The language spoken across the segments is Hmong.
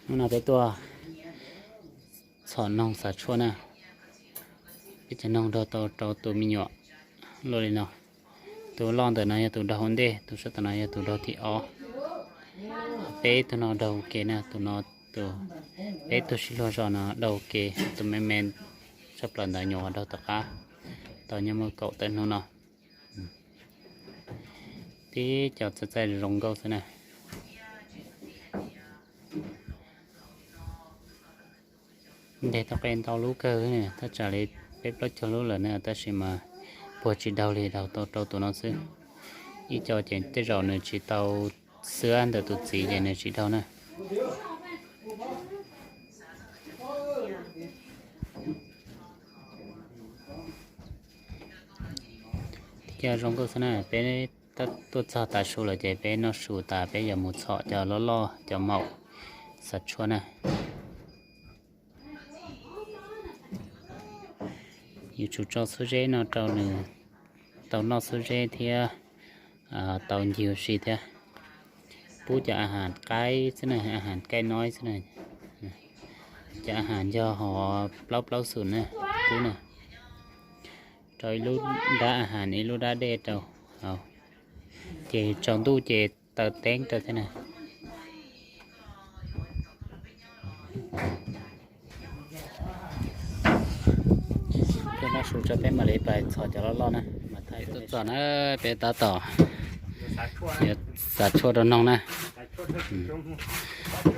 Hnub no peb tuaj txhom noog xav tshuaj na. Peb cov noog daug tau rau tus me nyuam luaj li no. Tus loj ntawm no yog tus daug ua ntej, tus sab tom no yog tus daug thib ob. Peb tug no daug ua ke na, tus no, tus, peb tug sib luag zos no daug ua ke, tus me me tshaj plaws ntawd nyuam qhuav daug tom qab, tau nyob muaj kaum tawm hnub no. Tib co txaij txaij zoo nkauj xwb na. Nteg tau qe ntau lub kawg, thaj tsam li peb plaub caug lub lawm na, tab sis mas puag tsis daug li, daug tau rau tus no xwb. Ib co ces tej zaum nws tsis tau xwab ntawm tus txiv ces nws tsis daug na. Tib co zoo nkauj xwb na, peb tuaj txog tav su lawm ces peb noj su tas peb yuav mus txhom cov loj loj cov maum xav tshuaj na. Yuav tsum tso xub zeb no rau nws tau noj xub zeb thiab tau ncig ua si thiab. Pub cov a has qaib xwb na, a has kaij noib xwb na. Cov a has yog hov plaub plaub xum na, pub na. Rau ib lub dab a has, ib lub dab dej rau. Ces tsaus ntuj ces taws teeb rau thiab na. Peb noj su tso peb mam li pais txhom cov loj loj na. Tuaj txog na, peb tab tom yuav xav tshuaj rau noog na.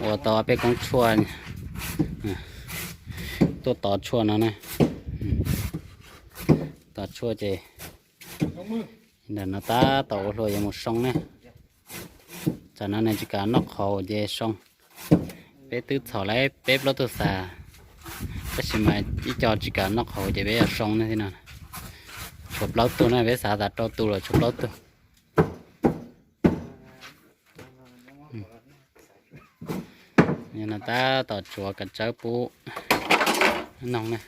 Ua tau peb koob tshuaj, tuaj tov tshuaj no na. Tov tshuaj ces ntawm no tab tom ua hlua yuav mus soo ne. Tsam no nws tsis kam noj qhauv ces soo. Peb twb txhom lawm peb plaub tug xav, tab sis mas ib co tsis kam noj qhauv ces peb yuav soo ne thiab no. Tshuav plaub tug na, peb xav tas rau tus lawm tshuav plaub tug. No tab tom tsuav kav tsawb pub noog na.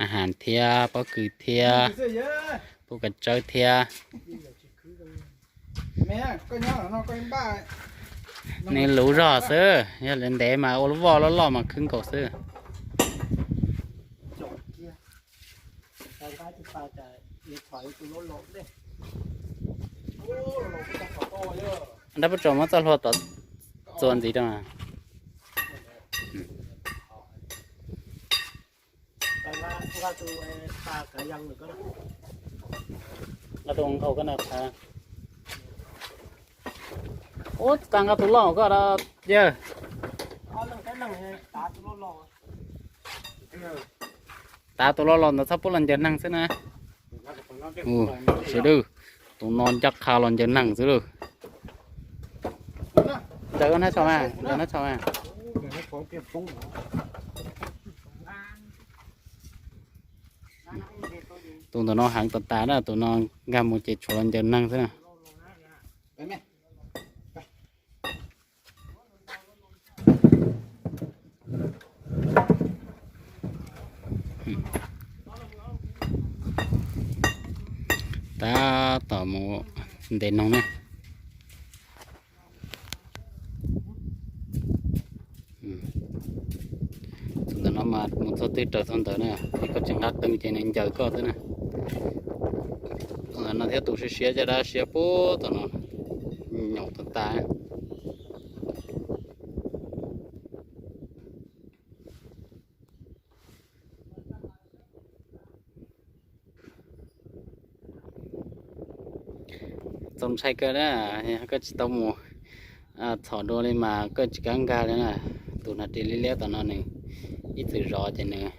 A has thiab pob kws thiab pub kav tsawb thiab. Nws luv zog xwb, yog lawv ntev mas ua lub voj loj loj mas khwb nkaus xwb. Dab pub tsaus muab txoj hlua tod txuas ntxiv rau. Nqa tus nkaus ko na. Ub, tsis tas nqa tus loj ko da yawg. Tav tus loj los ntawd txhob pub los ncaws neeg xwb na. Sawv daws, tus no ncaj qha los ncaws neeg xwb lawm. Ncaws nab tshau mas, ncaws nab tshau mas. Tus ntawm no heev tas tas na, tus no nkag mus ces tshuav los ncaws neeg xwb na. Tab tom mus ntes noog na. Thaum ntawm no mas mus txog twg raws txog ntawd na, es koj tsis nqa qees ces nws ncaws koj xwb na. Thaum ntawm no thiab tus siab siab caj dab siab puag tom no, nyaum tag tas. Txaus ntshai kawg na, koj tsis tau mus txhom dua li mas koj tsis kam nkag li na. Tus hnav ris liab liab tom no nws ib txwm zov ces nws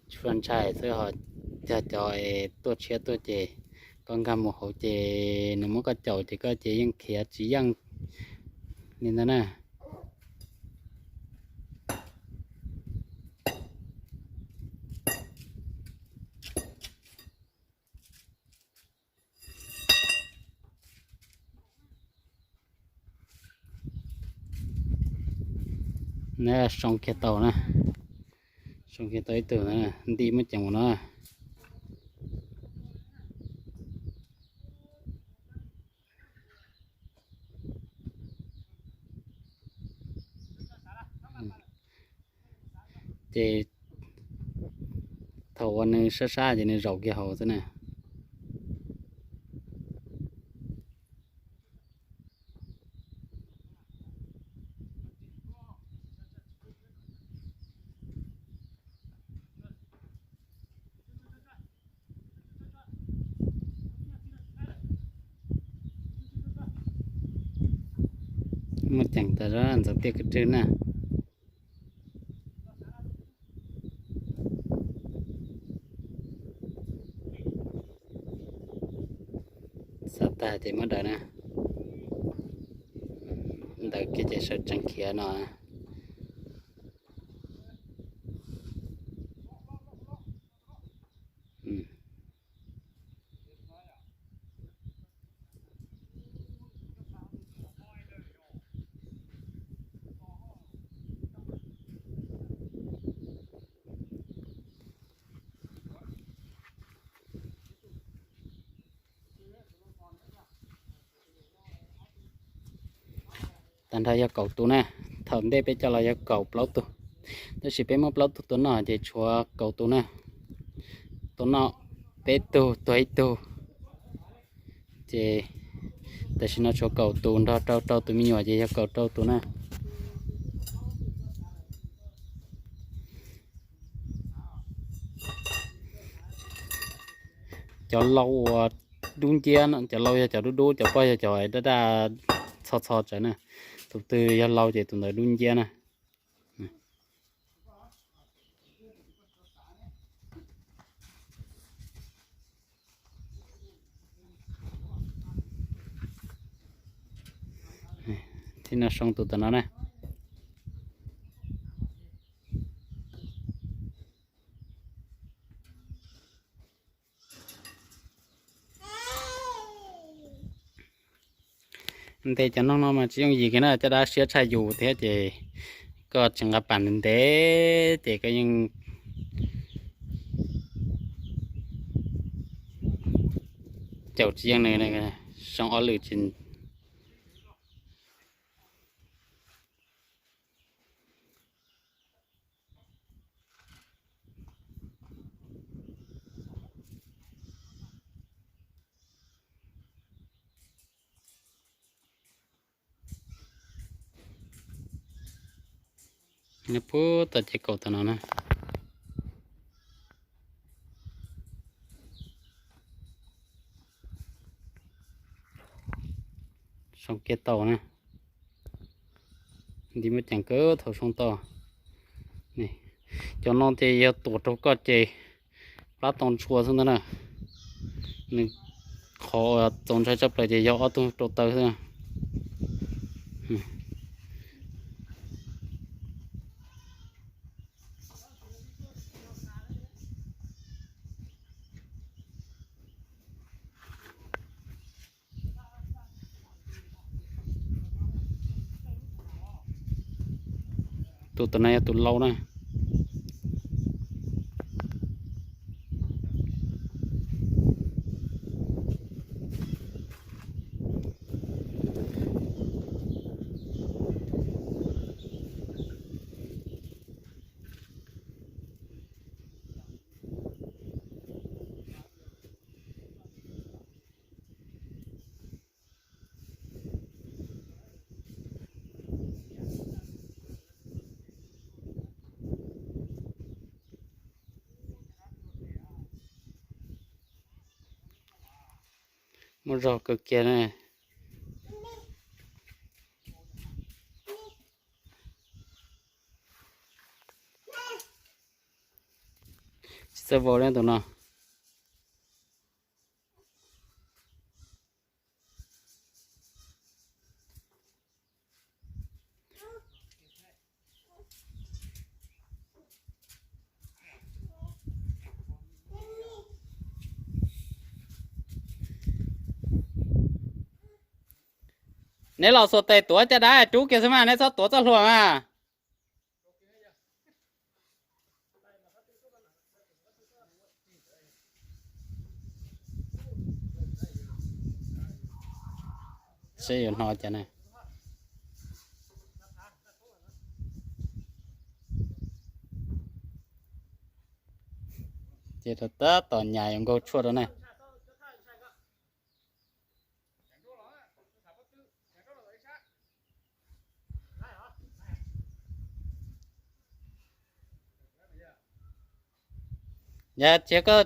tsis ntshai xwb, ho cog cov es tuaj tshiab tuaj ces koj nkag mus hauv ces nws muab koj caum ces koj ces yeej khiav tsis yeej li ntawd na. Na, soo kiag tau na, soo kiag tau ib tug na, nti muab ceev mus no. Ces thaum uas nws sab sab ces nws zaum kiag hauv xwb na. Muaj ceem tas zog ntxuav tiaj kawg rwg na. Xav tag ces muab daws na. Ntawd kiag ces sawv tsees khiav no. Tag nrho yog kaum tus na. Thaum ntej peb coj los yog kaum plaub tug, tab sis peb muab plaub tug tua noj ces tshuav kaum tus na. Tua noj peb tug, tuag ib tug. Ces tam sim no tshuav kaum tus nrog rau rau tus me nyuam ces yog kaum rau tus na. Cov lau uas dub nciab, cov lau yog cov dub dub, cov poj yog cov daj daj txho txho tsawv na. Tus twg yog lau ces tus ntawd dub nciab na. Thiab no soo tus tom no na. Ntes cov noog no mas tsis yooj yim kiag na, caj dab siab tshaj yus thiab ces koj tsis nqa pam ntev ntev ces koj yeej caum tsis yeej nws, soo ob lwm tsis Nyob puag tom ces kaum tom no na. Soo kiag tau na. Nti muaj ceem kawg thaum soo tau. Cov no ces yog tuam rau koj ces plab tau ntshua xwb ntag na. Nws qhov txaus ntshai tshaj plaws ces yog ob tug rau taw xwb. Tus tom no yog tus lau na. Muaj zog kawg kiag na. Tsis txawj vau li tus no. Neb los xuas tes tuav caj dab rub kiag xwb mas, neb txhob tuav txoj hlua mas. Seb yuav hnov cas na. Ces rau tab tom nyas yuav nkaug tshuaj rau na. Yog ces koj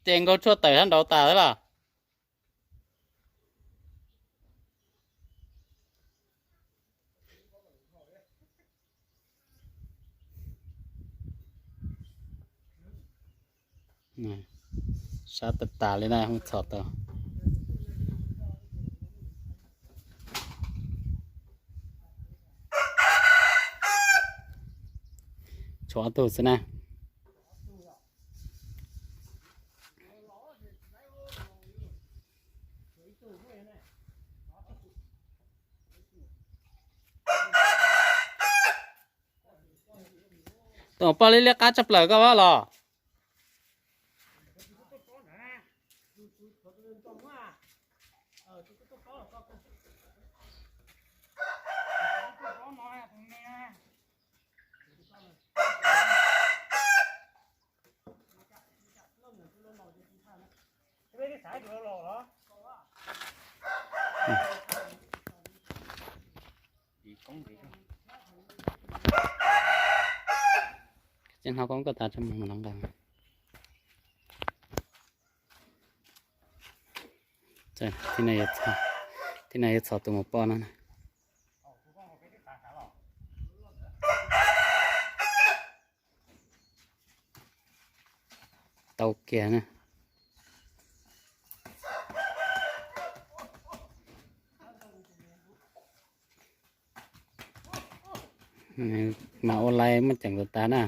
ces nkaug tshuaj tawm sab nraud tas xwb los? Sab tas tas li na, mus txhom tau. Tshuav ob tug xwb na. Tus poj liab liab qab tshaj plaws koj los? Tsis hnov koob koj tas tso mus no nqa. Thiab no yuav txhom tus mus poj no na. Tau kiag na. Mas ua lais muaj ceem tus tas na.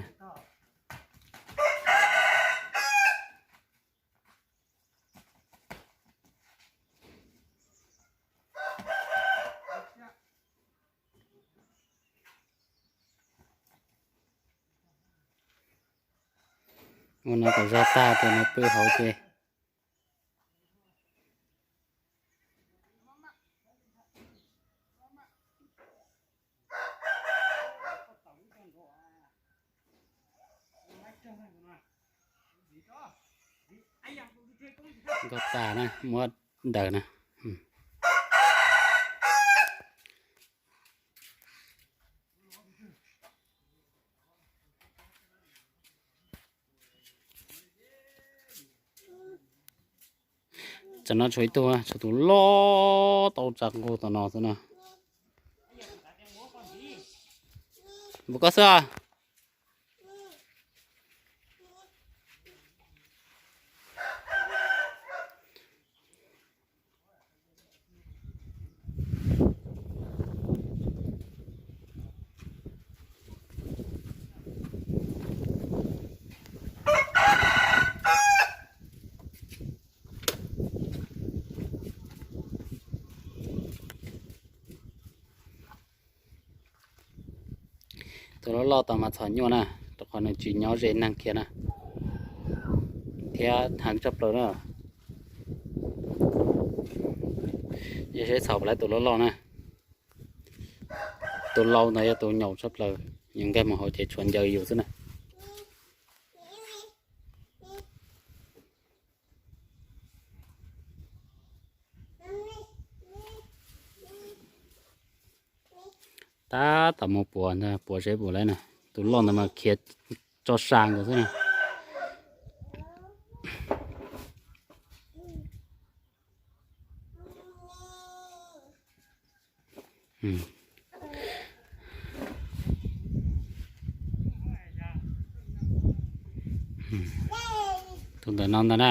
Ua no kom zog tag ces nws pw hauv ces. Nkauj tas na, muab daws na. Tam no tshuav ib tug, tshuav tus loj tau tsa nqug tom no xwb na. Npaum koj xwb. Tus loj loj tau mas txhom nyuaj na, rau qhov nws tsis nyob ze neeg kiag na, thiab heev tshaj plaws na. Yog seb txhom puas laib tus loj loj na. Tus lau ntawd yog tus nyaum tshaj plaws, yus nkag mus hauv ces tshuav ncaws yus xwb na. Tab tom mus puav ntag, puav seb puas laib na. Tus loj ntawd mas khiav tso sa nkaus xwb na. Tus ntawm no ntag na.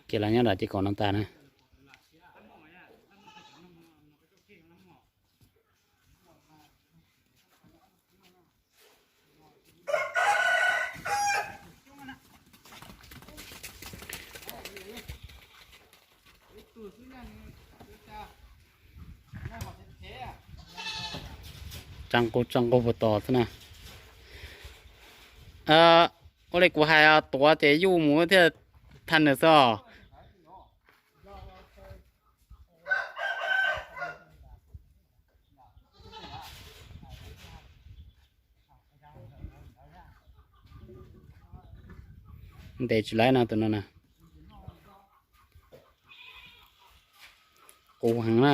Kiag los nyob nram ces kaum no tas na. Tsa nqug tsa nqug puag tod xwb na. Ua li kuv hais, tuav ces yuj mus thiaj thaj nws xwb os. Ntes tsis laib no tus no na. Qus heev na,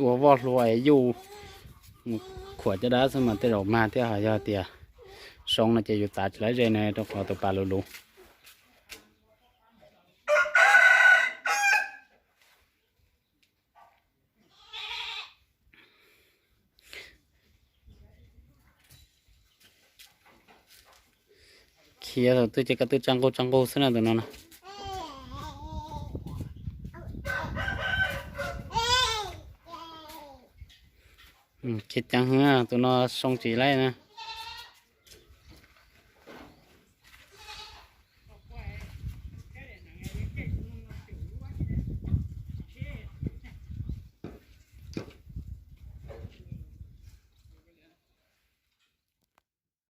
ua voj hlua yuj mus khuam caj dab xwb mas tej zaum mag thiab, ho yog tias soo no ces yus txav tsis laib ze na rau qhov tus pas luv luv. Khiav thaum twg ces ko tw tsa nqug tsa nqug xwb na tus no na. Khiav ceev heev, tus no soo tsis laib na.